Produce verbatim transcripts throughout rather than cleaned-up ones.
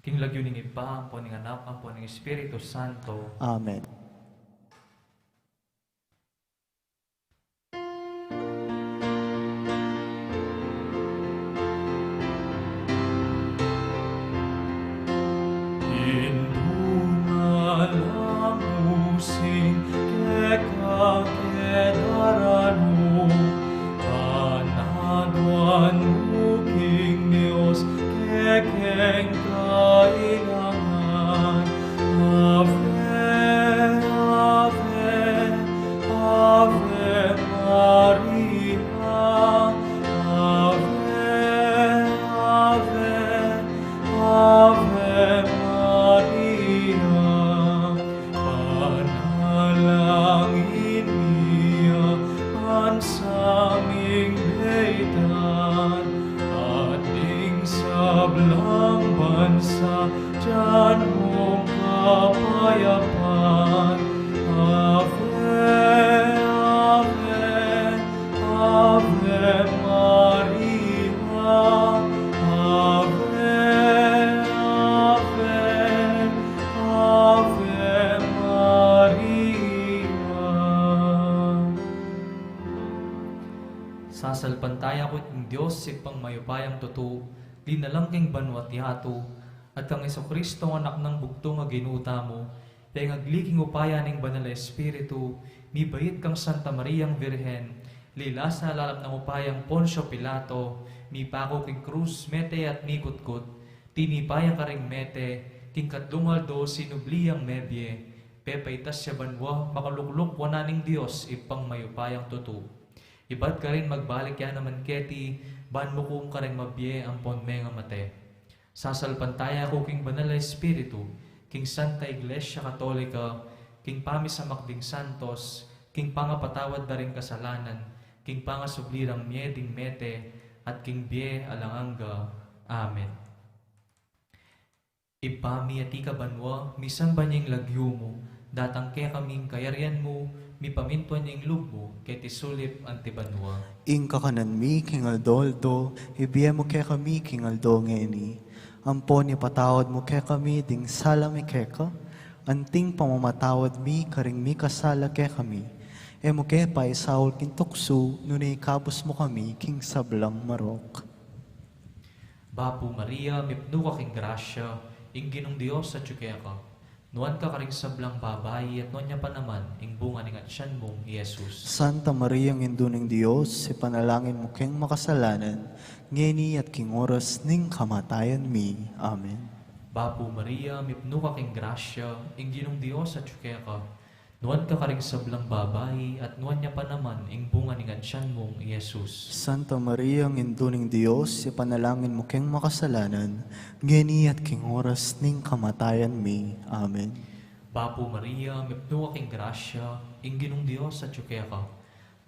Ing lagyu ning Ibpa, ampo ning Anak, ampo ning Espiritu Santo. Amen. Ing bunga nang pusing keka keng daralu, panaguan mu king Dios kekeng kailangan. Ave, Ave, Ave Maria, Ave, Ave, Ave Maria. Panalangin mi a bansa ming baitan, at ding sablang bansa, dinan mung kapayapan. Ave, Ave, Ave Maria, Ave, Ave, Ave Maria. Sasalpantaya ku king Dios, Ibpang mayupayang tutu, linalang king banua't yatu, at kang Jesucristo, Anak nang bugtung a Ginu tamu, pengagli king upaya ning Banal a Espiritu, mibait kang Santa Mariang Virgen, linasa lalam nang upayang Poncio Pilato, mipaku king krus, mete at mikutkut, tinipa ya karing mete, king katlung aldo sinubli yang mebie, pepaitas ya banua, makalukluk wanan ning Dios, Ibpang mayupayang tutu. Ibat karin magbalik ya naman keti, ban mukum karing mabie ampon mengamate. Sasalpantaya ku king Banal a Espiritu, king Santa Iglesia Katolika, king pamisamak ding santos, king pangapatawad da ring kasalanan, king pangasubli rang mie ding mete, at king bie alang angga. Amen. Ibpa mi, atiu ka banua, misamban ya ing lagyu mu, datang kekami ing kayarian mu, mipamintuan ya ing lub mu, keti sulip anti banua. Ing kakanan mi king aldo-aldo, ibie mu kekami king aldo ngeni. Ampon ipatawad mu kekami ding sala mi keka, anting pamamatawad mi karing mikasala kekami. E mu ke paisaul king tuksu, nune ikabus mu kami king sablang marok. Bapu Maria, mipnu ka king grasya, ing Ginung Dios atyu keka. Nuan ka karing sablang babai, at nuan ya pa naman ing bunga ning atyan mung i Jesus. Santa Mariang Indu ning Dios, ipanalangin mu keng makasalanan, ngeni at king oras ning kamatayan mi. Amen. Bapu Maria, mipnu ka king grasya, ing Ginung Dios atyu keka. Nuan ka karing sablang babai, at nuan ya pa naman ing bunga ning atyan mung i Jesus. Santa Mariang Indu ning Dios, ipanalangin mu keng makasalanan, ngeni at king oras ning kamatayan mi. Amen. Bapu Maria, mipnu ka king grasya, ing Ginung Dios atyu keka.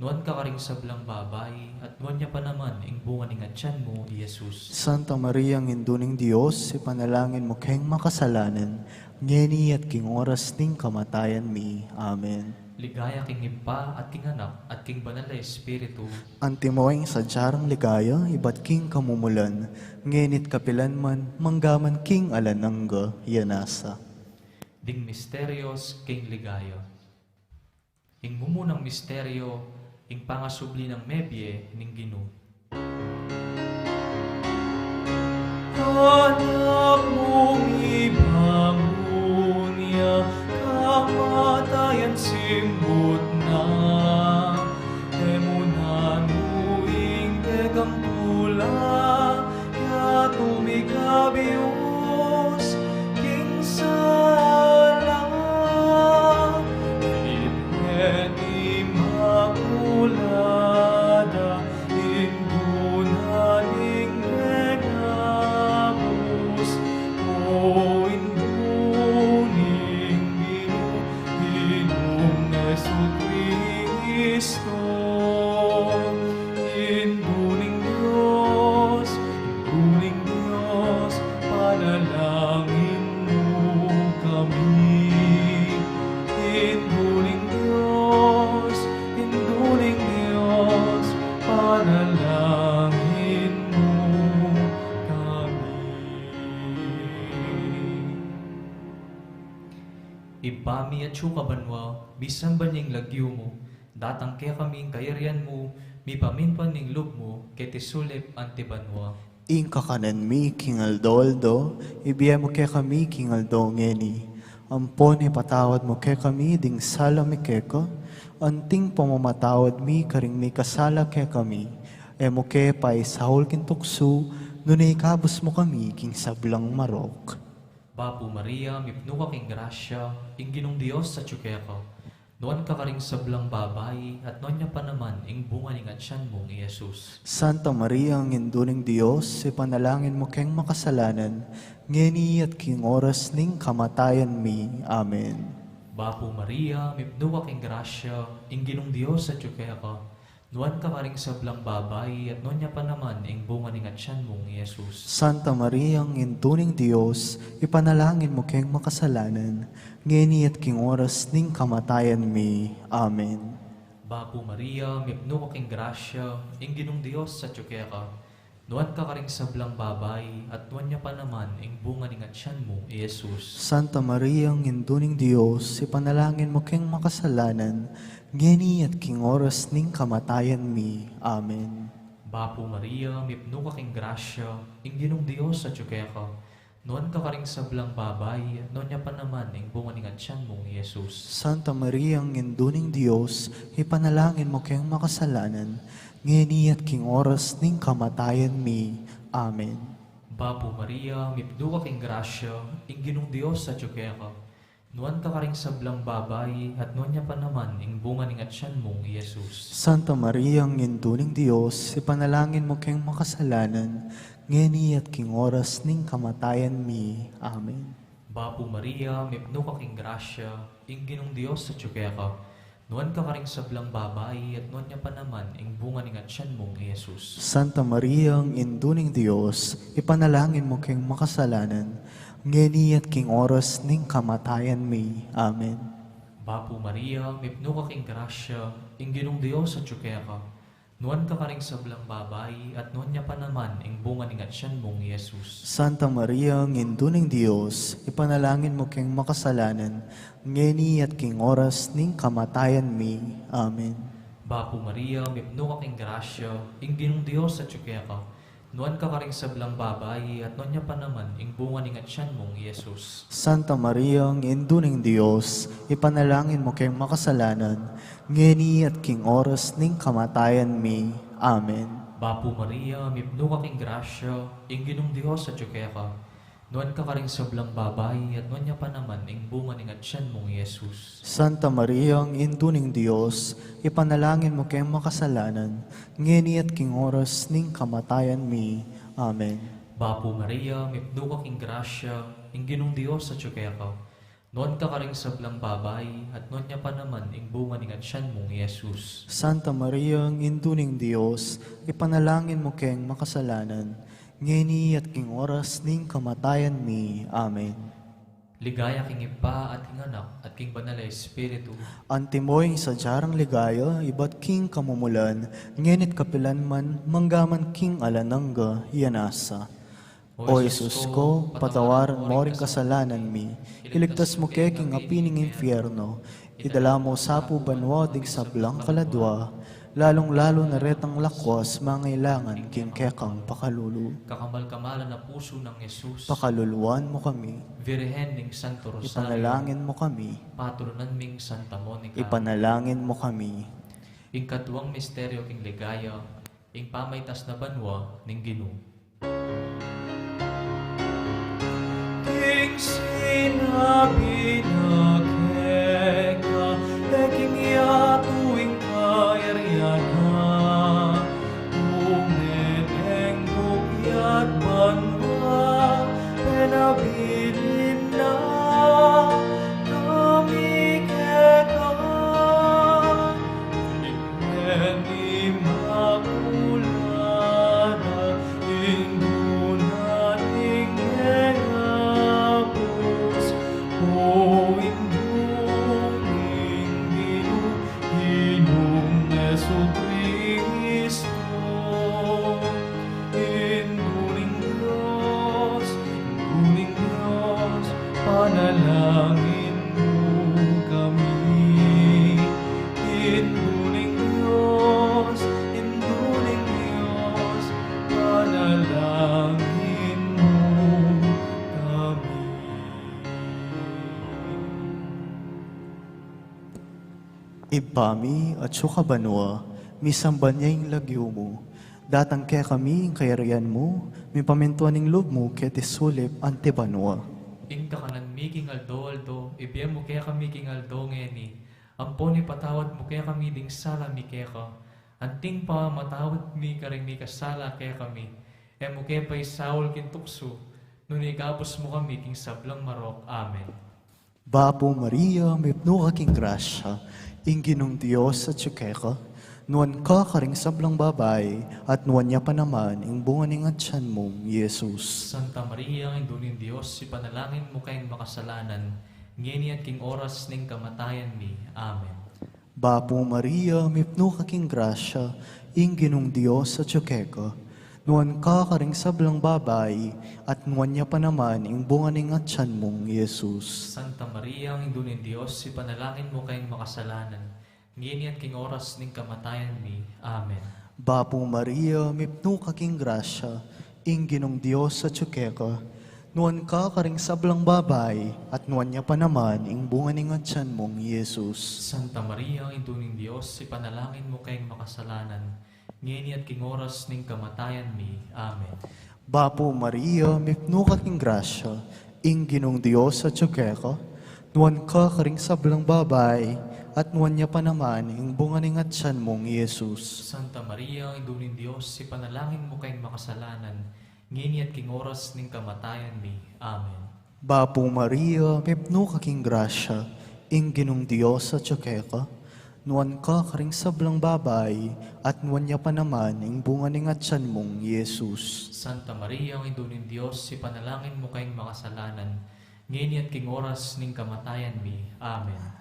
Nuan ka karing sablang babai, at nuan ya pa naman ing bunga ning atyan mu, i Jesus. Santa Mariang Indu ning Dios, ipanalangin mu keng makasalanan, ngeni at king oras ning kamatayan mi. Amen. Ligaya king Ibpa, at king Anak, at king Banal a Espiritu. Antimo ing sadya rang ligaya, ibat king kamumulan, ngeni't kapilan man, manggaman king alang angga. Iyanasa. Ding misterios king ligaya. Ing mumunang misteryo, ing pangasubli nang mebie ning Ginu. Anak mung ibangun ya, kamatayan simbut na, e mu nanu ing tekang tula, ya tumikabius king sala. Virgen Imakulada, Indu na ning Mengabus, Ibpa mi, atsu ka banua, misamban ya ing lagyu mu, datang kekami ing kayarian mu, mipamintuan ing lub mu, keti sulip anti banua. Ing kakanan mi king aldo-aldo, ibie mu kekami king aldo ngeni. Ampon ipatawad mu kekami ding sala mi keka, anting pamamatawad mi karing mikasala kekami. E mu ke paisaul king tuksu, nune ikabus mu kami king sablang marok. Bapu Maria, mipnu ka king grasya, ing Ginung Dios atyu keka. Nuan ka karing sablang babai, at nuan ya pa naman ing bunga ning atyan mung i Jesus. Santa Maria, Indu ning Dios, ipanalangin mu keng makasalanan, ngeni at king oras ning kamatayan mi. Amen. Bapu Maria, mipnu ka king grasya, ing Ginung Dios atyu keka. Nuan ka karing sablang babai, at nuan ya pa naman ing bunga ning atyan mung i Jesus. Santa Maria, Indu ning Dios, ipanalangin mu keng makasalanan, ngeni at king oras ning kamatayan mi. Amen. Bapu Maria, mipnu ka king grasya, ing Ginung Dios atyu keka. Nuan ka karing sablang babai, at nuan ya pa naman ing bunga ning atyan mu, i Jesus. Santa Maria, Indu ning Dios, ipanalangin mu keng makasalanan, ngeni at king oras ning kamatayan mi. Amen. Bapu Maria, mipnu ka king grasya, ing Ginung Dios atyu keka. Nuan ka karing sablang babai, at nuan ya pa naman ing bunga ning atyan mung i Jesus. Santa Maria, Indu ning Dios, ipanalangin mu keng makasalanan, ngeni at king oras ning kamatayan mi. Amen. Bapu Maria, mipnu ka king grasya, ing Ginung Dios atyu keka. Nuan ka karing sablang babai, at nuan ya pa naman ing bunga ning atyan mung i Jesus. Santa Maria, Indu ning Dios, ipanalangin mu keng makasalanan, ngeni at king oras ning kamatayan mi. Amen. Bapu Maria, mipnu ka king grasya, ing Ginung Dios atyu keka. Nuan ka karing sablang babai, at nuan ya pa naman ing bunga ning atyan mung i Jesus. Santa Maria, Indu ning Dios, ipanalangin mu keng makasalanan, ngeni at king oras ning kamatayan mi. Amen. Bapu Maria, mipnu ka king grasya, ing Ginung Dios atyu keka. Nuan ka karing sablang babai, at nuan ya pa naman ing bunga ning atyan mung i Jesus. Santa Maria, Indu ning Dios, ipanalangin mu keng makasalanan, ngeni at king oras ning kamatayan mi. Amen. Bapu Maria, mipnu ka king grasya, ing Ginung Dios atyu keka. Nuan ka karing sablang babai, at nuan ya pa naman ing bunga ning atyan mung i Jesus. Santa Maria, Indu ning Dios, ipanalangin mu keng makasalanan, ngeni at king oras ning kamatayan mi. Amen. Bapu Maria, mipnu ka king grasya, ing Ginung Dios atyu keka. Nuan ka karing sablang babai, at nuan ya pa naman ing bunga ning atyan mung i Jesus. Santa Maria, Indu ning Dios, ipanalangin mu keng makasalanan, ngeni at king oras ning kamatayan mi. Amen. Bapu Maria, mipnu ka king grasya, ing Ginung Dios atyu keka. Nuan ka karing sablang babai, at nuan ya pa naman ing bunga ning atyan mung i Jesus. Santa Maria, Indu ning Dios, ipanalangin mu keng makasalanan, ngeni at king oras ning kamatayan mi. Amen. Ligaya king Ibpa, at king Anak, at king Banal a Espiritu. Antimo ing sadya rang ligaya ibat king kamumulan, ngeni't kapilan man, manggaman king alang angga. Iya nasa. O Jesus ko, patawaran mo ring kasalanan mi, iligtas mu ke king api ning infierno, idala mu sa pu banua ding sablang kaladua, lalung-lalu na retang lakuas mangailangan king kekang pakalulu. Kakamal-kamalan a pusu nang Jesus. Pakaluluan mu kami. Virgen ning Santo Rosario. Ipanalangin mu kami. Patronan ming Santa Monica. Ipanalangin mu kami. Ing katuang misteryo king ligaya, ing pamaitas na banua ning Ginu. King sinabi na keka, e king yatu ing kayarian na, tumetengguk ya't banua, penabilin na kami keka. Ing Immaculada, Indu na ning Mengabus, o Indu ning Ginu, Ginung Jesucristo, Indu ning Dios, Indu ning Dios, panalangin mu Ibpa mi, atsu ka banua, misamban ya ing lagyu mu. Datang kekami ing kayarian mu, mipamintuan ing lub mu keti sulip anti banua. Ing kakanan mi king aldo-aldo, ibie mu kekami king aldo ngeni. Ampon ipatawad mu kekami ding sala mi keka, anting pamamatawad mi karing mikasala kekami. E mu ke paisaul king tuksu, nune ikabus mu kami king sablang marok. Amen. Bapu Maria, mipnu ka king grasya, ing Ginung Dios atyu keka, nuan ka karing sablang babai, at nuan ya pa naman ing bunga ning atyan mung Jesus. Santa Maria, Indu ning Dios, ipanalangin mu keng makasalanan, ngeni at king oras ning kamatayan mi. Amen. Bapu Maria, mipnu ka king grasya, ing Ginung Dios atyu keka, nuan ka karing sablang babai, at nuan ya pa naman ing bunga ning atyan mung Jesus. Santa Maria, Indu ning Dios, ipanalangin mu keng makasalanan, ngeni at king oras ning kamatayan mi. Amen. Bapu Maria, mipnu ka king grasya, ing Ginung Dios atyu keka, nuan ka karing sablang babai, at nuan ya pa naman ing bunga ning atyan mung Jesus. Santa Maria, Indu ning Dios, ipanalangin mu keng makasalanan, ngeni at king oras ning kamatayan mi. Amen. Bapu Maria, mipnu ka king grasya, ing Ginung Dios atyu keka, nuan ka karing sablang babai, at nuan ya pa naman ing bunga ning atyan mung Jesus. Santa Maria, Indu ning Dios, ipanalangin mu keng makasalanan, ngeni at king oras ning kamatayan mi. Amen. Bapu Maria, mipnu ka king grasya, ing Ginung Dios atyu keka, nuan ka karing sablang babai, at nuan ya pa naman ing bunga ning atyan mung Jesus. Santa Maria, Indu ning Dios, ipanalangin mu keng makasalanan, ngeni at king oras ning kamatayan mi. Amen.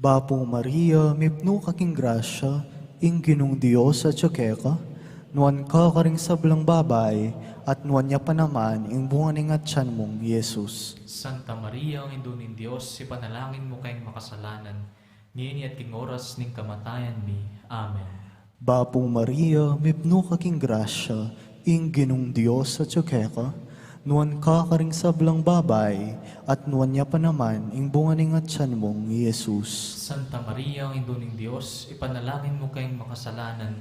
Bapu Maria, mipnu ka king grasya, ing Ginung Dios atyu keka, nuan ka karing sablang babai, at nuan ya pa naman ing bunga ning atyan mung Jesus. Santa Maria, Indu ning Dios, ipanalangin mu keng makasalanan, ngeni at king oras ning kamatayan mi. Amen. Bapu Maria, mipnu ka king grasya, ing Ginung Dios atyu keka, nuan ka karing sablang babai, at nuan ya pa naman ing bunga ning atyan mung Jesus. Santa Maria, Indu ning Dios, ipanalangin mu keng makasalanan,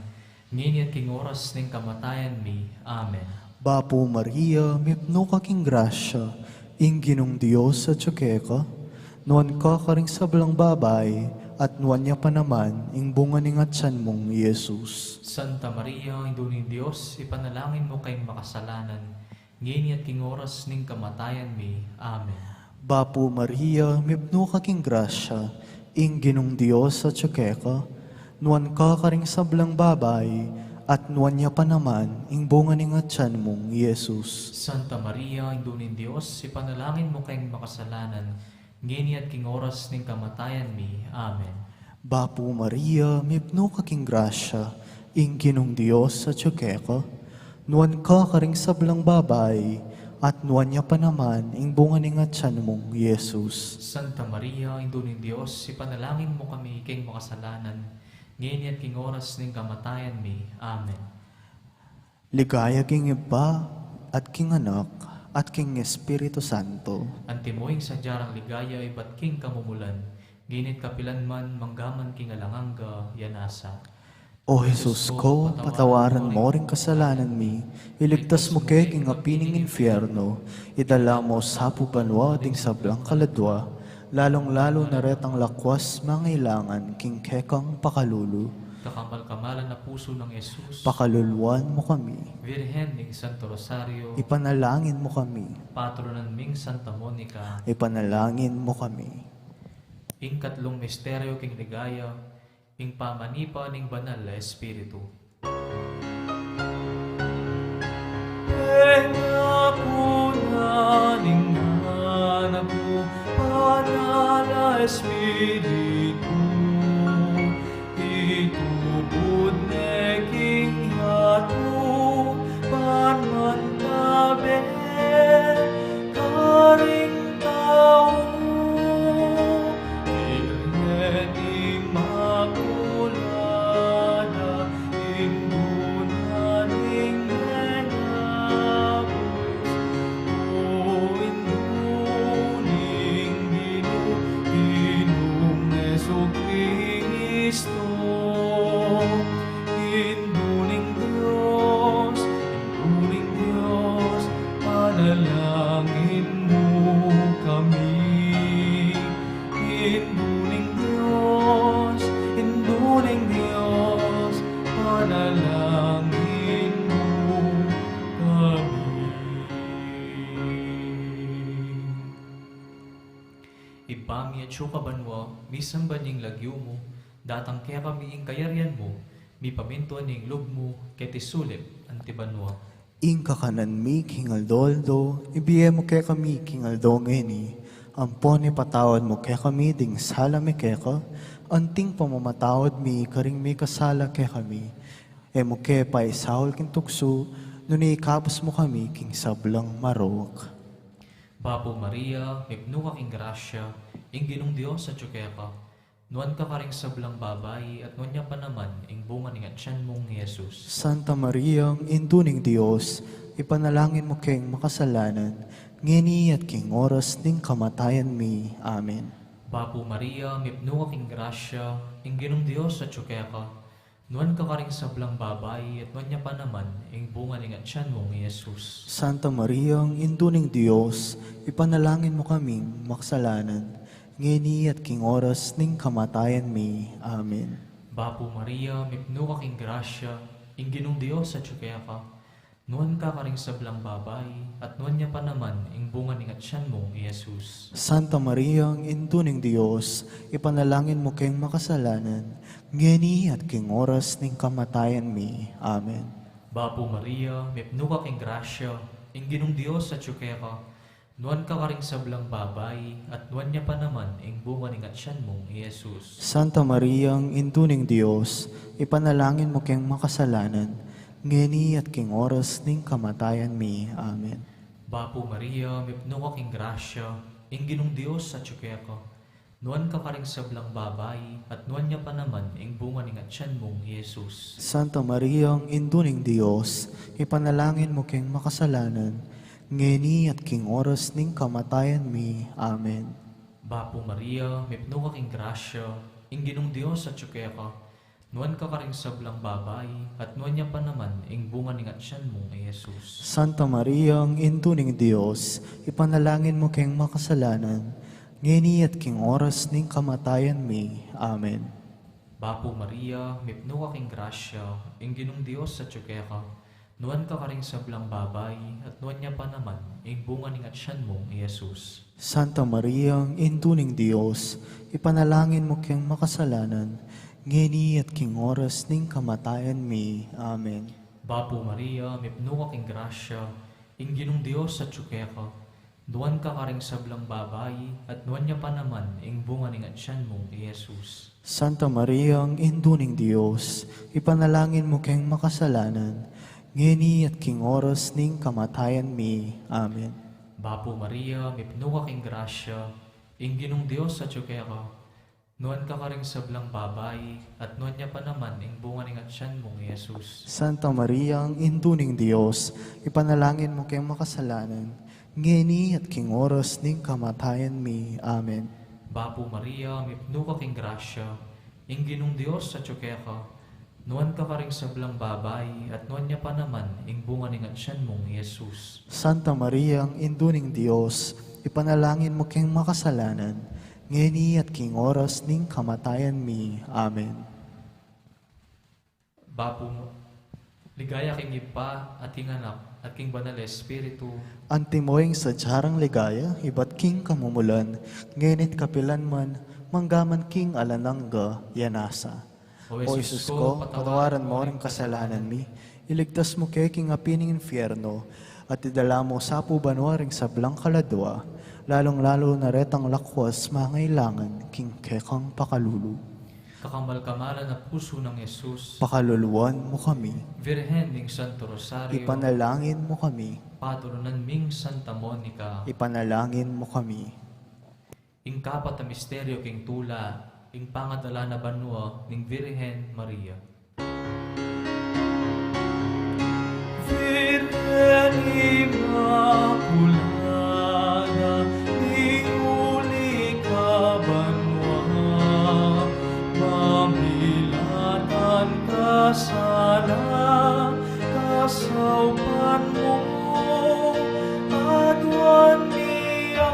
ngeni at king oras ning kamatayan mi. Amen. Bapu Maria, mipnu ka king grasya, ing Ginung Dios atyu keka, nuan ka karing sablang babai, at nuan ya pa naman ing bunga ning atyan mung Jesus. Santa Maria, Indu ning Dios, ipanalangin mu keng makasalanan, ngeni at king oras ning kamatayan mi. Amen. Bapu Maria, mipnu ka king grasya, ing Ginung Dios atyu keka, nuan ka karing sablang babai, at nuan ya pa naman ing bunga ning atyan mung Jesus. Santa Maria, Indu ning Dios, ipanalangin mu keng makasalanan, ngeni at king oras ning kamatayan mi. Amen. Bapu Maria, mipnu ka king grasya, ing Ginung Dios atyu keka, nuan ka karing sablang babai, at nuan ya pa naman ing bunga ning atyan mung Jesus. Santa Maria, Indu ning Dios, ipanalangin mu kami keng makasalanan, ngeni at king oras ning kamatayan mi. Amen. Ligaya king Ibpa, at king Anak, at king Espiritu Santo. Antimo ing sadya rang ligaya ibat king kamumulan, ngeni at kapilan man, mangga man king alang angga. Ya nasa. O Jesus ko, patawaran mo ring kasalanan mi, iligtas mu ke king api ning infierno, idala mu sa pu banua ding sablang kaladua, lalung-lalu na retang lakwas mangailangan king kekang pakalulu. Kakammal-kammalan a pusu nang Jesus. Pakaluluan mu kami. Virgen ning Santo Rosario. Ipanalangin mu kami. Patronan ming Santa Monica. Ipanalangin mu kami. Ing katlung misteryo king ligaya, ing pamanipa ning Banal a Espiritu. Ing apu na ning anak mu, Banal a Espiritu, itubud ne king yatu, ban mantabe karing tau. Virgen Inmakulada, Indu na ning Menabus, o Indu ning Ginu, Ginung Jesus. Ibpa mi atsu ka banua, misamban ya ing lagyu mu, datang kekami ing kayarian mu, mipamintuan ing lub mu, keti sulip anti banua. Ing kakanan mi king aldo-aldo, ibie mu kekami king aldo ngeni, ampon ipatawad mu kekami ding sala mi keka, anting pamamatawad mi karing mikasala kekami. E mu ke paisaul king tuksu, nune ikabus mu kami king sablang marok. Bapu Maria, mipnu ka king grasya, ing Ginung Dios atsu keka. Nuan ka karing sablang babai, at nuan ya pa naman ing bunga ning atyan mung i Jesus. Santa Maria, Indu ning Dios, ipanalangin mu keng makasalanan, ngeni at king oras ning kamatayan mi. Amen. Bapu Maria, mipnu ka king grasya, ing Ginung Dios atsu keka. Nuan ka karing sablang babai, at nuan ya pa naman ing bunga ning atyan mung i Jesus. Santa Maria, Indu ning Dios, ipanalangin mu kaming makasalanan, ngeni at king oras ning kamatayan mi. Amen. Bapu Maria, mipnu ka king grasya, ing Ginung Dios atsu keka. Nuan ka karing sablang babai, at nuan ya pa naman ing bunga ning atyan mung i Jesus. Santa Maria, Indu ning Dios, ipanalangin mu keng makasalanan, ngeni at king oras ning kamatayan mi. Amen. Bapu Maria, mipnu ka king grasya, ing Ginung Dios atsu keka. Nuan ka karing sablang babai, at nuan ya pa naman ing bunga ning atyan mung i Jesus. Santa Maria, Indu ning Dios, ipanalangin mu keng makasalanan, ngeni at king oras ning kamatayan mi. Amen. Bapu Maria, mipnu ka king grasya, ing Ginung Dios atsu keka. Nuan ka karing sablang babai, at nuan ya pa naman ing bunga ning atyan mung i Jesus. Santa Maria, Indu ning Dios, ipanalangin mu keng makasalanan, ngeni at king oras ning kamatayan mi. Amen. Bapu Maria, mipnu ka king grasya, ing Ginung Dios atsu keka. Nuan ka karing sablang babai, at nuan ya pa naman ing bunga ning atyan mung i Jesus. Santa Maria, Indu ning Dios, ipanalangin mu keng makasalanan, ngeni at king oras ning kamatayan mi. Amen. Bapu Maria, mipnu ka king grasya, ing Ginung Dios atsu keka. Nuan ka karing sablang babai, at nuan ya pa naman ing bunga ning atyan mung i Jesus. Santa Maria, Indu ning Dios, ipanalangin mu keng makasalanan, ngeni at king oras ning kamatayan mi. Amen. Bapu Maria, mipnu ka king grasya, ing Ginung Dios atsu keka. Nuan ka karing sablang babai, at nuan ya pa naman ing bunga ning atyan mung i Jesus. Santa Maria, Indu ning Dios, ipanalangin mu keng makasalanan, ngeni at king oras ning kamatayan mi. Amen. Bapu Maria, mipnu ka king grasya, ing Ginung Dios atsu keka. Nuan ka karing sablang babai, at nuan ya pa naman ing bunga ning atyan mung i Jesus. Santa Maria, Indu ning Dios, ipanalangin mu keng makasalanan, ngeni at king oras ning kamatayan mi. Amen. Bapu Maria, mipnu ka king grasya, ing Ginung Dios atsu keka. Nuan ka karing sablang babai, at nuan ya pa naman ing bunga ning atyan mung i Jesus. Santa Maria, Indu ning Dios, ipanalangin mu keng makasalanan, ngeni at king oras ning kamatayan mi. Amen. Bapu, ligaya king Ibpa, at king Anak, at king Banal a Espiritu. Antimo ing sadya rang ligaya, ibat king kamumulan, ngeni at kapilan man, manggaman king alang angga, ya nasa. O Jesus ko, patawaran mo ring kasalanan mi, iligtas mu ke king api ning infierno, at idala mu sa pu banua ring sablang kaladua, lalung-lalu na retang lakwas mangailangan king kekang pakalulu. Kakamal-kamalan a pusu nang Jesus. Pakaluluan mu kami. Virgen ning Santo Rosario. Ipanalangin mu kami. Patrunan ming Santa Monica. Ipanalangin mu kami. Ing kapat a misteryo king tula, ing pangadala na banua ning Virgen Maria. Virgen Inmakulada, ning uli ka banua, mamilatan ka sana, kasaupan mu, aduan mi ya.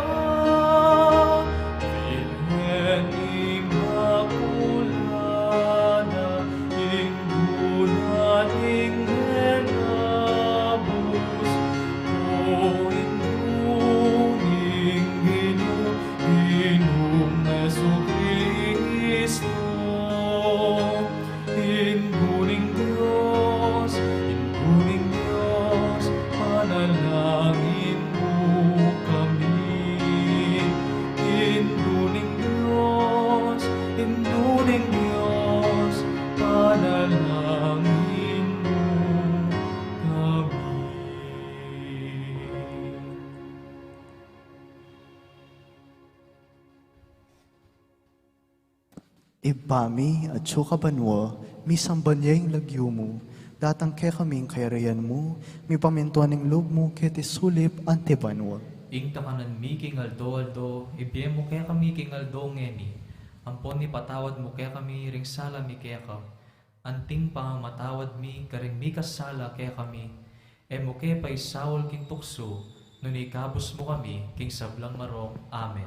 Virgen Inmakulada, Indu na ning menabus, o Indu Ibpa mi, atsu ka banua, misamban ya ing lagyu mu, datang kekami ing kayarian mu, mipamintuan ing lub mu keti sulip anti banua. Ing kakanan mi king aldo-aldo, ibie mu kekami king aldo ngeni, ampon ipatawad mu kekami ring sala mi keka, anting pamamatawad mi karing mikasala kekami, e mu ke paisaul king tuksu, nune ikabus mu kami king sablang marok. Amen.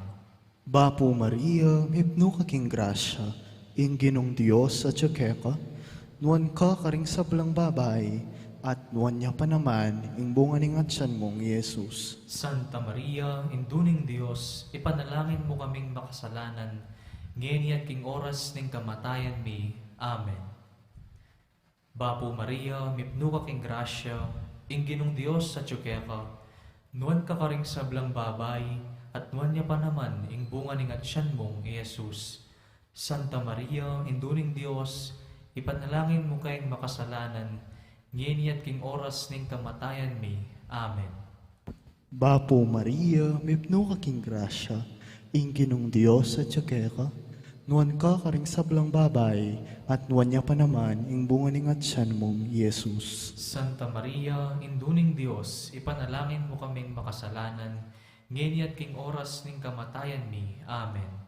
Bapu Maria, mipnu ka king grasya, ing Ginung Dios atyu keka, nuan ka karing sablang babai, at nuan ya pa naman ing bunga ning atyan mung Jesus. Santa Maria, Indu ning Dios, ipanalangin mu kaming makasalanan, ngeni at king oras ning kamatayan mi. Amen. Bapu Maria, mipnu ka king grasya, ing Ginung Dios atyu keka, nuan ka karing sablang babai, at nuan ya pa naman ing bunga ning atyan mung i Jesus. Santa Maria, Indu ning Dios, ipanalangin mu keng makasalanan, ngeni at king oras ning kamatayan mi. Amen. Bapu Maria, mipnu ka king grasya, ing Ginung Dios atyu keka, nuan ka karing sablang babai, at nuan ya pa naman ing bunga ning atyan mung Jesus. Santa Maria, Indu ning Dios, ipanalangin mu kaming makasalanan, ngeni at king oras ning kamatayan mi. Amen.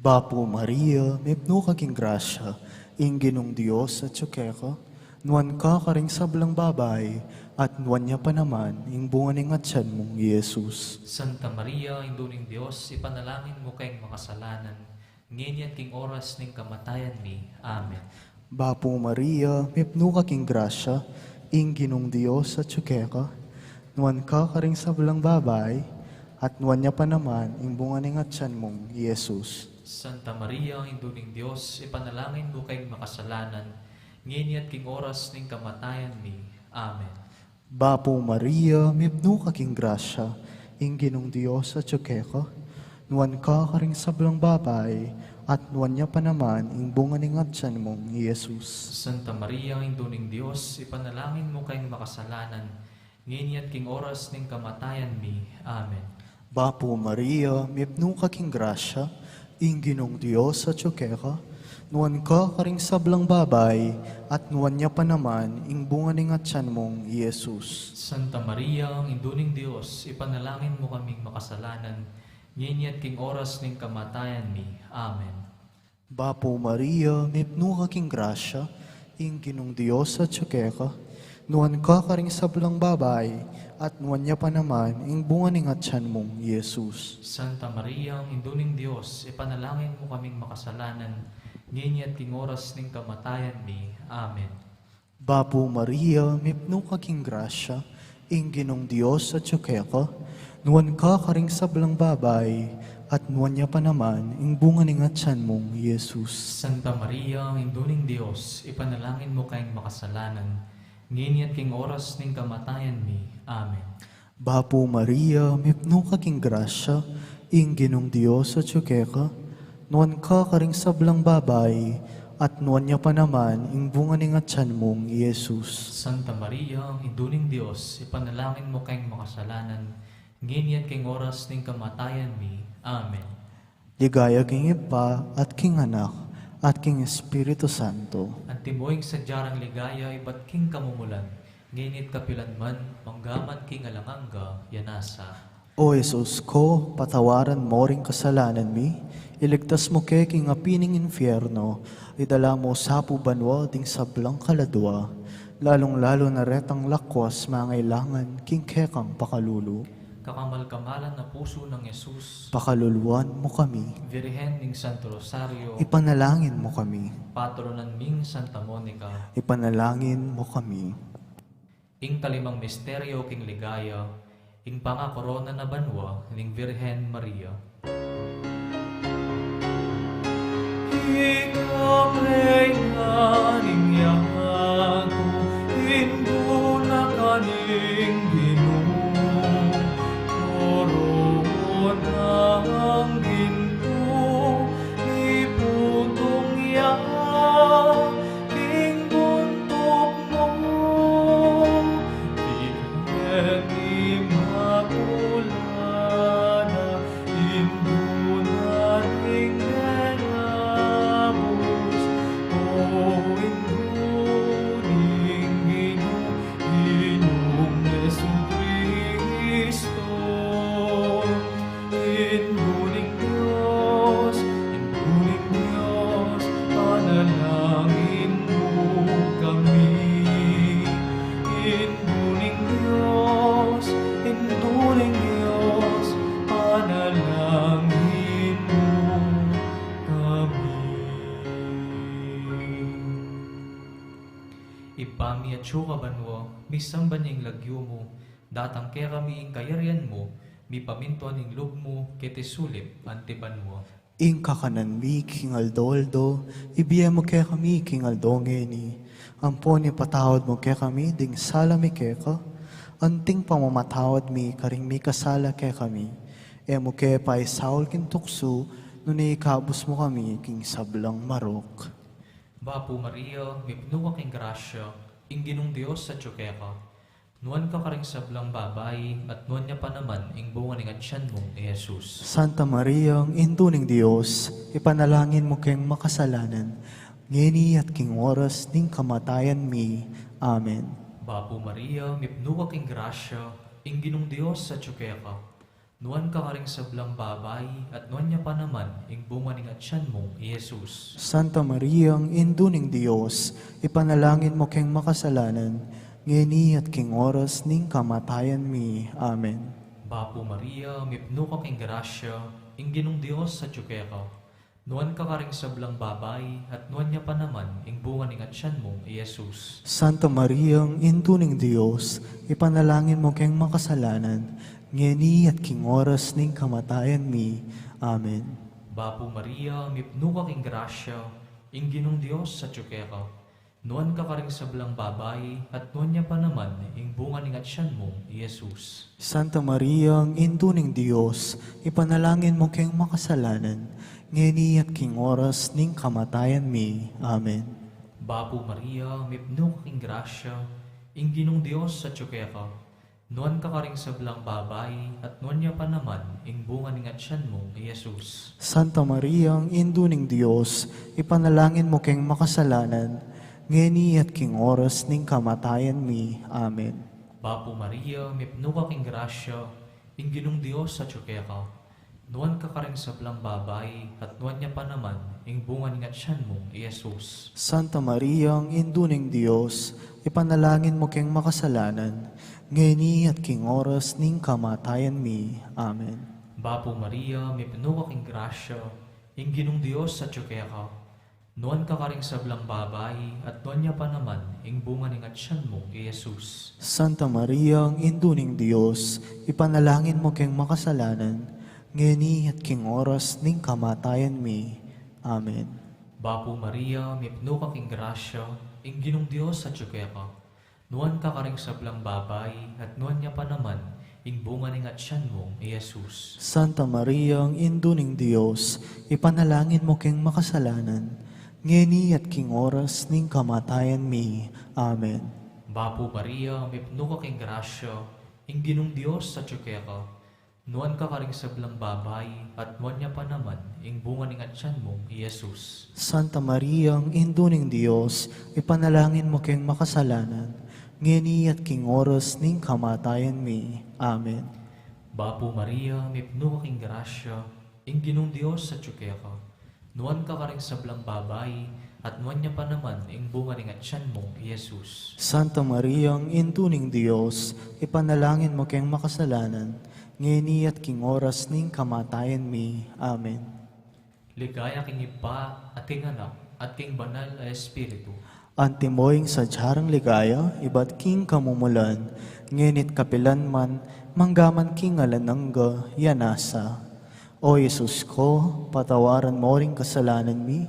Bapu Maria, mipnu ka king grasya, ing Ginung Dios atyu keka, nuan ka karing sablang babai, at nuan ya pa naman ing bunga ning atyan mung Jesus. Santa Maria, Indu ning Dios, ipanalangin mu keng makasalanan, ngeni at king oras ning kamatayan mi. Amen. Bapu Maria, mipnu ka king grasya, ing Ginung Dios atyu keka, nuan ka karing sablang babai, at nuan ya pa naman ing bunga ning atyan mung Jesus. Santa Maria, Indu ning Dios, ipanalangin mu keng makasalanan, ngeni at king oras ning kamatayan mi. Amen. Bapu Maria, mipnu ka king grasya, ing Ginung Dios atyu keka, nuan ka karing sablang babai, at nuan ya pa naman ing bunga ning atyan mung Jesus. Santa Maria, Indu ning Dios, ipanalangin mu keng makasalanan, ngeni at king oras ning kamatayan mi. Amen. Bapu Maria, mipnu ka king grasya, ing Ginung Dios atyu keka, nuan ka karing sablang babai, at nuan ya pa naman ing bunga ning atyan mung Jesus. Santa Maria, Indu ning Dios, ipanalangin mu kaming makasalanan, ngeni at king oras ning kamatayan mi. Amen. Bapu Maria, mipnu ka king grasya, ing Ginung Dios atyu keka, nuan ka karing sablang babai, at nuan ya pa naman ing bunga ning atyan mung Jesus. Santa Maria, Indu ning Dios, ipanalangin mu kaming makasalanan, ngeni at king oras ning kamatayan mi. Amen. Bapu Maria, mipnu ka king grasya, ing Ginung Dios atyu keka, nuan ka karing sablang babai, at nuan ya pa naman ing bunga ning atyan mung Jesus. Santa Maria, Indu ning Dios, ipanalangin mu keng makasalanan, ngeni at king oras ning kamatayan mi. Amen. Bapu Maria, mipnu ka king grasya, ing Ginung Dios atyu keka, nuan ka karing sablang babai, at nuan ya pa naman ing bunga ning atyan mung Jesus. Santa Maria, Indu ning Dios, ipanalangin mu keng makasalanan, ngeni at king oras ning kamatayan mi. Amen. Ligaya king Ibpa, at king Anak, at king Espiritu Santo. Antimo ing sadya rang ligaya ibat king kamumulan, ngeni at kapilan man, mangga man king alang angga. Ya nasa. O Jesus ko, patawaran mo ring kasalanan mi, iligtas mu ke king api ning infierno, idala mu sa pu banua ding sablang kaladua, lalung-lalu na retang lakwas mangailangan king kekang pakalulu. Kakamal-kamalan a pusu nang Jesus. Pakaluluan mu kami. Virgen ning Santo Rosario. Ipanalangin mu kami. Patronan ming Santa Monica. Ipanalangin mu kami. Ing kalimang misteryo king ligaya, ing pangakorona na banua ning Virgen Maria. Ika reyna ning yatu, indu na ka ning Ginu, koronang gintu, iputung ya king buntuk mu, Virgen Imakulada, indu Indu ning Dios, Indu ning Dios, panalangin mu kami. Indu ning Dios, Indu ning Dios, panalangin mu kami. Ibpa mi atsu ka banua, misamban ya ing lagyu mu, datang kekami ing kayarian mu, mipamintuan ing lub mu keti sulip anti banua. Ing kakanan mi king aldo-aldo, ibie mu kekami king aldo ngeni. Ampon ipatawad mu kekami ding sala mi keka, anting pamamatawad mi karing mikasala kekami. E mu ke paisaul king tuksu, nune ikabus mu kami king sablang marok. Bapu Maria, mipnu ka king grasya, ing Ginung Dios atyu keka. Nuan ka karing sablang babai, at nuan ya pa naman ing bunga ning atian mung i Jesus. Santa Maria, Indu ning Dios, ipanalangin mu keng makasalanan, ngeni at king oras ning kamatayan mi. Amen. Bapu Maria, mipnu ka king grasya, ing Ginung Dios atyu keka. Nuan ka karing sablang babai, at nuan ya pa naman ing bunga ning atian mung i Jesus. Santa Maria, Indu ning Dios, ipanalangin mu keng makasalanan, ngeni at king oras ning kamatayan mi. Amen. Bapu Maria, mipnu ka king grasya, ing Ginung Dios atyu keka. Nuan ka karing sablang babai, at nuan ya pa naman ing bunga ning atian mung i Jesus. Santa Maria, Indu ning Dios, ipanalangin mu keng makasalanan, ngeni at king oras ning kamatayan mi. Amen. Bapu Maria, mipnu ka king grasya, ing Ginung Dios atyu keka. Nuan ka karing sablang babai, at nuan ya pa naman ing bunga ning atian mung i Jesus. Santa Maria, Indu ning Dios, ipanalangin mu keng makasalanan, ngeni at king oras ning kamatayan mi. Amen. Bapu Maria, mipnu ka king grasya, ing Ginung Dios atyu keka. Nuan ka karing sablang babai, at nuan ya pa naman ing bunga ning atian mung i Jesus. Santa Maria, Indu ning Dios, ipanalangin mu keng makasalanan, ngeni at king oras ning kamatayan mi. Amen. Bapu Maria, mipnu ka king grasya, ing Ginung Dios atyu keka. Nuan ka karing sablang babai, at nuan ya pa naman ing bunga ning atian mung i Jesus. Santa Maria, Indu ning Dios, ipanalangin mu keng makasalanan, ngeni at king oras ning kamatayan mi. Amen. Bapu Maria, mipnu ka king grasya, ing Ginung Dios atyu keka. Nuan ka karing sablang babai, at nuan ya pa naman ing bunga ning atian mung i Jesus. Santa Maria, Indu ning Dios, ipanalangin mu keng makasalanan, ngeni at king oras ning kamatayan mi. Amen. Bapu Maria, mipnu ka king grasya, ing Ginung Dios atyu keka. Nuan ka karing sablang babai, at nuan ya pa naman ing bunga ning atian mung i Jesus. Santa Maria, Indu ning Dios, ipanalangin mu keng makasalanan, ngeni at king oras ning kamatayan mi. Amen. Bapu Maria, mipnu ka king grasya, ing Ginung Dios atyu keka. Nuan ka karing sablang babai, at nuan ya pa naman ing bunga ning atian mung i Jesus. Santa Maria, Indu ning Dios, ipanalangin mu keng makasalanan, ngeni at king oras ning kamatayan mi. Amen. Bapu Maria, mipnu ka king grasya, ing Ginung Dios atyu keka. Nuan ka karing sablang babai, at nuan ya pa naman ing bunga ning atian mung i Jesus. Santa Maria, Indu ning Dios, ipanalangin mu keng makasalanan, ngeni at king oras ning kamatayan mi. Amen. Ligaya king Ibpa, at king Anak, at king Banal a Espiritu. Antimo ing sadya rang ligaya ibat king kamumulan, ngeni't kapilan man, manggaman king alang angga. Amen. O Jesus ko, patawaran mo ring kasalanan mi,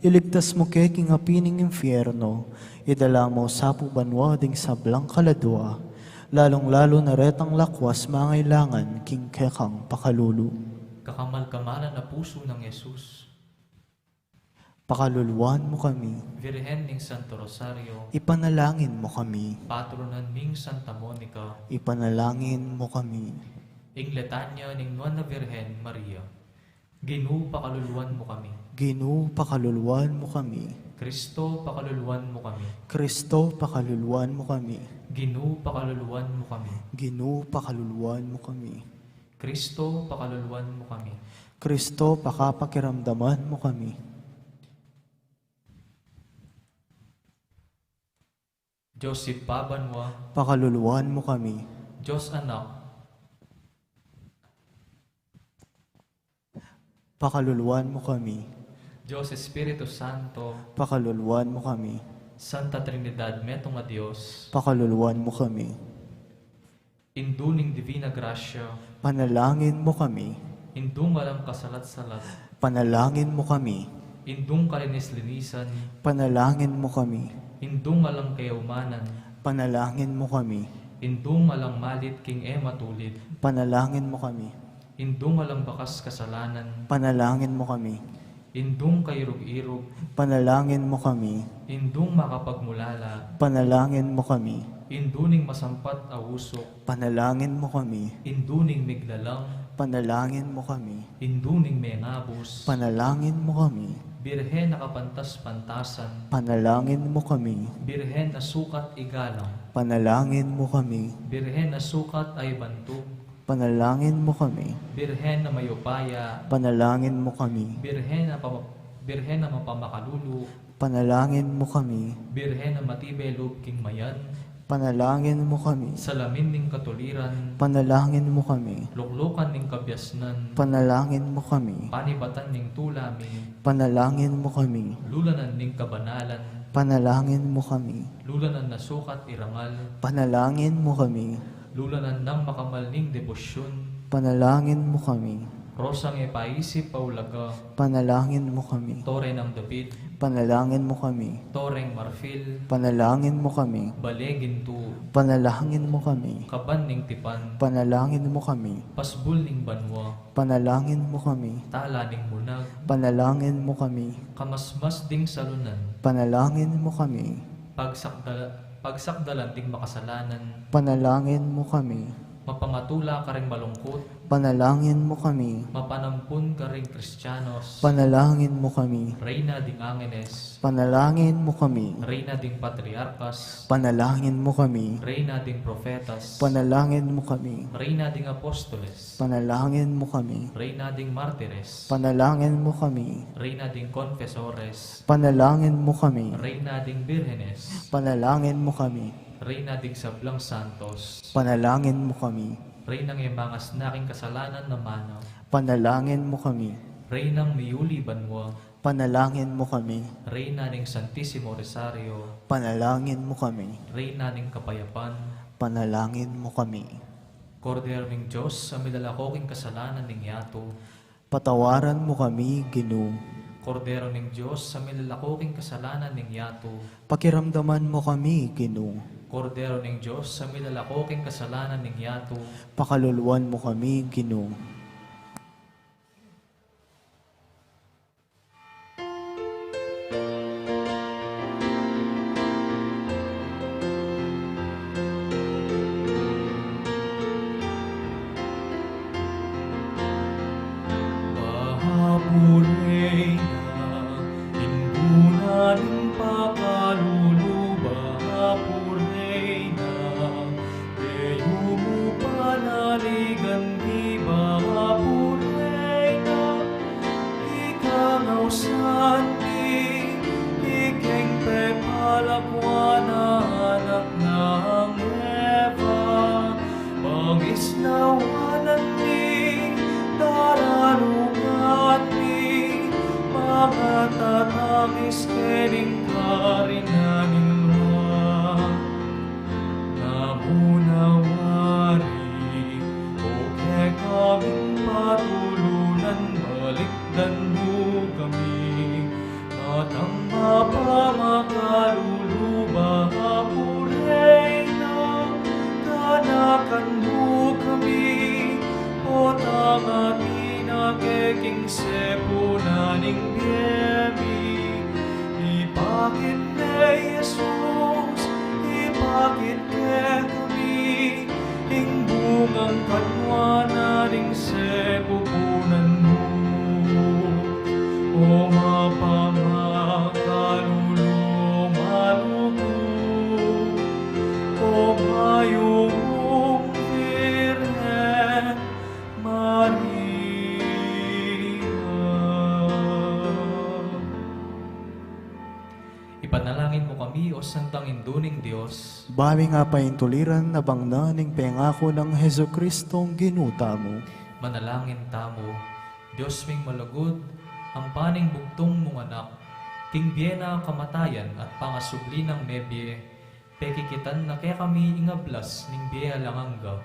iligtas mu ke king api ning infierno, idala mu sa pu banua ding sablang kaladua, lalung-lalu na retang lakwas mangailangan king kekang pakalulu. Kakamal-kamalan a pusu nang Jesus. Pakaluluan mu kami. Virgen ning Santo Rosario. Ipanalangin mu kami. Patronan ming Santa Monica. Ipanalangin mu kami. Ing Litanya ning Nuan a Virgen Maria. Ginu, pakaluluan mu kami. Ginu, pakaluluan mu kami. Kristo, pakaluluan mu kami. Kristo, pakaluluan mu kami. Ginu, pakaluluan mu kami. Ginu, pakaluluan mu kami. Kristo, pakaluluan mu kami. Kristo, pakapakiramdaman mu kami. Dios Ibpa banua, pakaluluan mu kami. Dios Anak, pakaluluan mu kami. Dios Espiritu Santo, pakaluluan mu kami. Santa Trinidad, metung a Dios, pakaluluan mu kami. Indu ning Divina Grasya, panalangin mu kami. Indung alang kasalat-salat, panalangin mu kami. Indung kalinis-linisan, panalangin mu kami. Indung alang kayaumanan, panalangin mu kami. Indung alang malit king e matulid, panalangin mu kami. Indung alang bakas kasalanan, panalangin mu kami. Indung kairug-irug, panalangin mu kami. Indung makapagmulala, panalangin mu kami. Indu ning masampat a usuk, panalangin mu kami. Indu ning miglalang, panalangin mu kami. Indu ning mengabus, panalangin mu kami. Birhen a kapantas-pantasan, panalangin mu kami. Birhen a sukat igalang, panalangin mu kami. Birhen a sukat a ibantug, panalangin mu kami. Birhen a mayupaya, panalangin mu kami. Birhen a pama-, Birhen a mapamakalulu, panalangin mu kami. Birhen a matibe lub king mayan, panalangin mu kami. Salamin ning katuliran, panalangin mu kami. Luklukan ning kabiasnan, panalangin mu kami. Panibatan ning tula mi, panalangin mu kami. Lulanan ning kabanalan, panalangin mu kami. Lulanan a sukat irangal, panalangin mu kami. Lulanan nang makamal ning debosyun, panalangin mu kami. Rosang e paisip a ulaga, panalangin mu kami. Tore nang David, panalangin mu kami. Toreng marfil, panalangin mu kami. Bale gintu, panalangin mu kami. Kaban ning tipan, panalangin mu kami. Pasbul ning banua, panalangin mu kami. Tala ning munag, panalangin mu kami. Kamasmas ding salunan, panalangin mu kami. Pagsakda-, pagsakdalan ding makasalanan, panalangin mu kami. Mapamatula karing malungkut, panalangin mu kami. Mapanampun karing Kristianos, panalangin mu kami. Reyna ding angeles, panalangin mu kami. Reyna ding patriarkas, panalangin mu kami. Reyna ding profetas, panalangin mu kami. Reyna ding apostoles, panalangin mu kami. Reyna ding martires, panalangin mu kami. Reyna ding konfesores, panalangin mu kami. Reyna ding birhenes, panalangin mu kami. Reyna ding sablang santos, panalangin mu kami. Reynang e mangasna king kasalanan a mana, panalangin mu kami. Reynang miyuli banua, panalangin mu kami. Reyna ning Santisimo Rosario, panalangin mu kami. Reyna ning kapayapan, panalangin mu kami. Kordero ning Dios a milalako king kasalanan ning yatu, patawaran mu kami, Ginu. Kordero ning Dios a milalako king kasalanan ning yatu, pakiramdaman mu kami, Ginu. Kordero ning Dios a milalako king kasalanan ning yatu, pakaluluan mu kami, Ginu. Baha pu Reyna, indu na ning pakalulu, baha pu Reyna, e yu mu panaligan, baha pu Reyna, ika na usan mi, ikeng pepalakwan a anak nang Eva, pangisnawan mi, daralugan mi, mangatatangis keni king karinan ning Roma. Naunawari, o kekaming patulunan, balikdan mu kami. Batang mapamakalulu, baha pu Reyna, ganakan mu kami, potang atin a keking sepunan ning bie mi. Ipakit ne Jesus, ipakit kekami, ing bungang kanwanan ning sepupunan mu. O mapamakalulu, o malugud, o mayumung Birhen, Panalangin mu kami, O Santang Indu ning Dios. Ba ming apaintuliran a bangnan ing pengaku nang Jesucristong Ginu tamu. Manalangin tamu. Dios ming malugud, ampa ning bugtung mung Anak, king bie na kamatayan at pangasubli nang mebie, pekikitan na kekami ing ablas ning bie alang angga.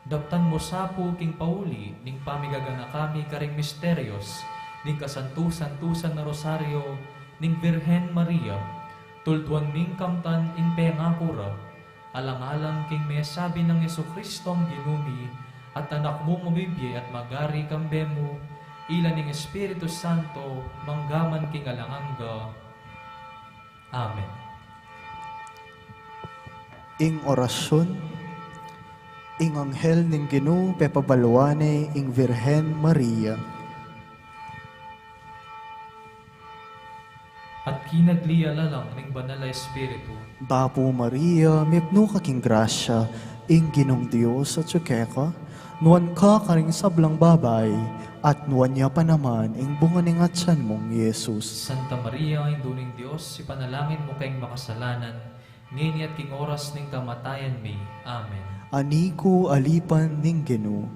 Daptan mu sa pu king pauli ning pamigaganaka mi karing misterios ning kasantu-santusan a Rosario ning Virgen Maria, tulduan ming kamtan ing pengaku ra, alang-alang king mesabi nang Jesucristong Ginu mi, at Anak mung mabibie at magari kambe mu, ila ning Espiritu Santo, mangga man king alang angga. Amen. Ing orasyun, ing anghel ning Ginu pepabaluan ne ing Virgen Maria. At kinagli ya la lang ning Banal a Espiritu. Bapu Maria, mipnu ka king grasya, ing Ginung Dios atyu keka, nuan ka karing sablang babai, at nuan ya pa naman ing bunga ning atyan mung Jesus. Santa Maria, Indu ning Dios, ipanalangin mu keng makasalanan, ngeni at king oras ning kamatayan mi. Amen. Ani ku alipan ning Ginu.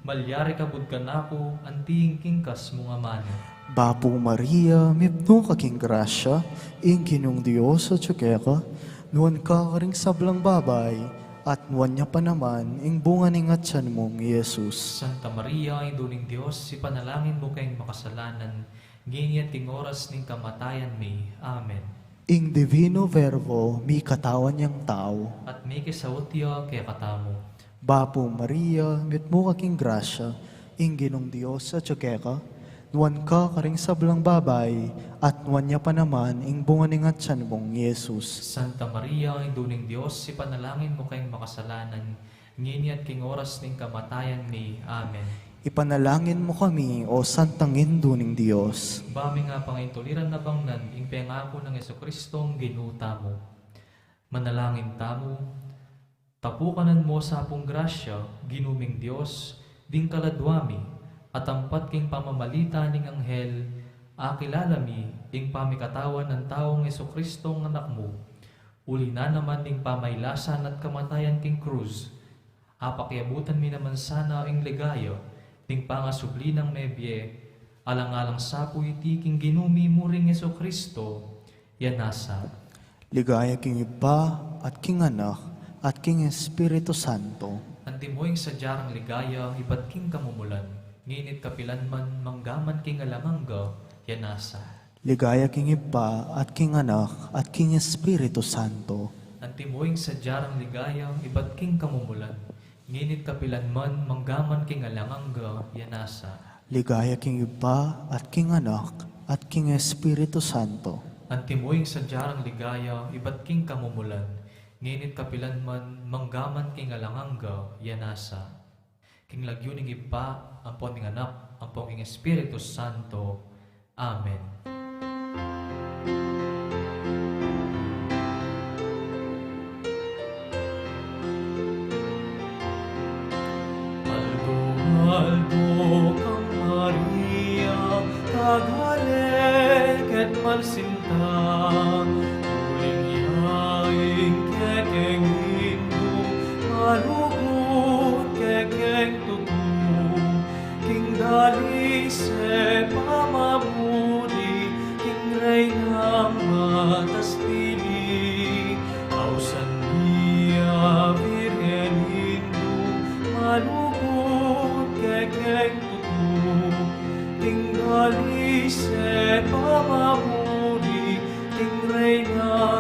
Malyari ka bud kanaku, anti ing kingkas mung amanu. Bapu Maria, mipnu ka king grasya, ing Ginung Dios atyu keka, nuan ka karing sablang babai, at nuan ya pa naman ing bunga ning atyan mung Jesus. Santa Maria, Indu ning Dios, ipanalangin mu keng makasalanan, ngeni at king oras ning kamatayan mi. Amen. Ing Divino Verbo mikatawan yang tau. At mikisaut ya kekatamu. Bapu Maria, mitmu ka king grasya, ing Ginung Dios atyu keka, nuan ka karing sablang babai, at nuan ya pa naman ing bunga ning atyan mung Jesus. Santa Maria, Indu ning Dios, ipanalangin mu keng makasalanan, ngeni at king oras ning kamatayan mi. Amen. Ipanalangin mu kami, O Santang Indu ning Dios. Ba ming apaintuliran a bangnan ing pengaku nang Jesucristong Ginu tamu. Manalangin tamu. Tapukanan mu sa pung grasya, Ginu ming Dios, ding kaladua mi, at ampat king pamamalita ning anghel, akilala mi ing pamikatawan nang taung Jesucristong Anak mu. Uli na naman ning pamailasan at kamatayan king krus, apakiabutan mi naman sana ing ligaya ning pangasubli nang mebie, alang-alang sa pu iti king Ginu mi muring Jesucristo, ya nasa. Ligaya king Ibpa, at king Anak, at king Espiritu Santo. Antimo ing sadya rang ligaya ibat king kamumulan, ngeni't kapilan man, mangga man king alang angga, ya nasa. Ligaya king Ibpa, at king Anak, at king Espiritu Santo. Antimo ing sadya rang ligaya ibat king kamumulan, ngeni't kapilan man, mangga man king alang angga, ya nasa. Ligaya king Ibpa, at king Anak, at king Espiritu Santo. Antimo ing sadya rang ligaya ibat king kamumulan, ngeni't kapilan man, mangga man king alang angga, ya nasa. King lagyu ning Ibpa, ampon ning Anak, ampon king Espiritu Santo. Amen. Aldo-aldo kang Maria, tagale ket malsinta, uling ya ing kekeng Indu, malugud kekeng tutu, king dalise pamamuli, king Reynang matas pili. Ausan mi a Virgen Indu, malugud kekeng tutu, king dalise pamamuli, king Reynang